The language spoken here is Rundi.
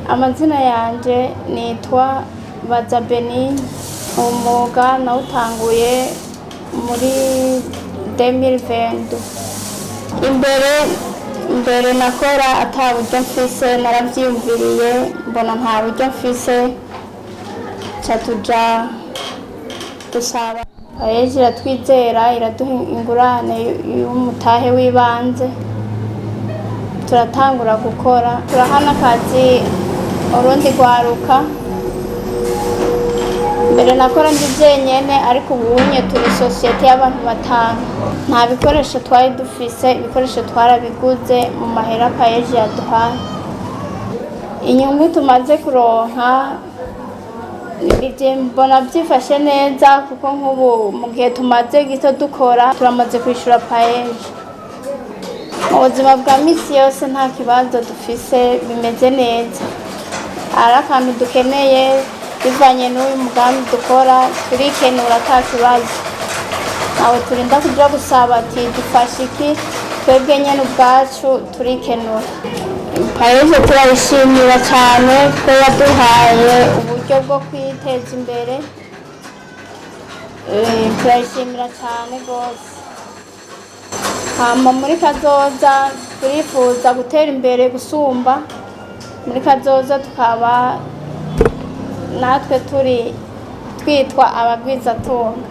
Amazina yanje nitwa Baza Beni. Umwuga nawutanguye muri 2022. Imbere mbere nakora ata buryo mfise, naravyiyumviriye mbona nta buryo mfise, ca tuja gusaba PAEEJ, iratwizera, iraduha ingurane y'umutahe w'ibanze, turatangura gukora, turahana akazi urundi rwaruka. Mbere nakora ndi jenyene, ariko ubunye turi sosiyete y'abantu batanu. Nta bikoresho twari dufise, ibikoresho twarabiguze mu mahera PAEEJ yaduhaye. Inyungu tumaze kuronka ivyo mbona vyifashe neza, kuko nk'ubu mu gihe tumaze gito dukora turamaze kwishura PAEEJ. Mu buzima bwa misi yose nta kibazo dufise, bimeze neza. Ari akantu dukeneye bivanye n'uyu mugambi dukora, turikenura ata kibazo. Ntawe turinda kuja gusaba ati dufashe iki, twebwe nyene ubwacu turikenura. PAEEJ turayishimira cane ko yaduhaye uburyo bwo kwiteza imbere. Turayishimira cane gose. Hama muri kazoza turifuza gutera imbere gusumba, muri kazoza tukaba natwe turi twitwa abagwizatunga.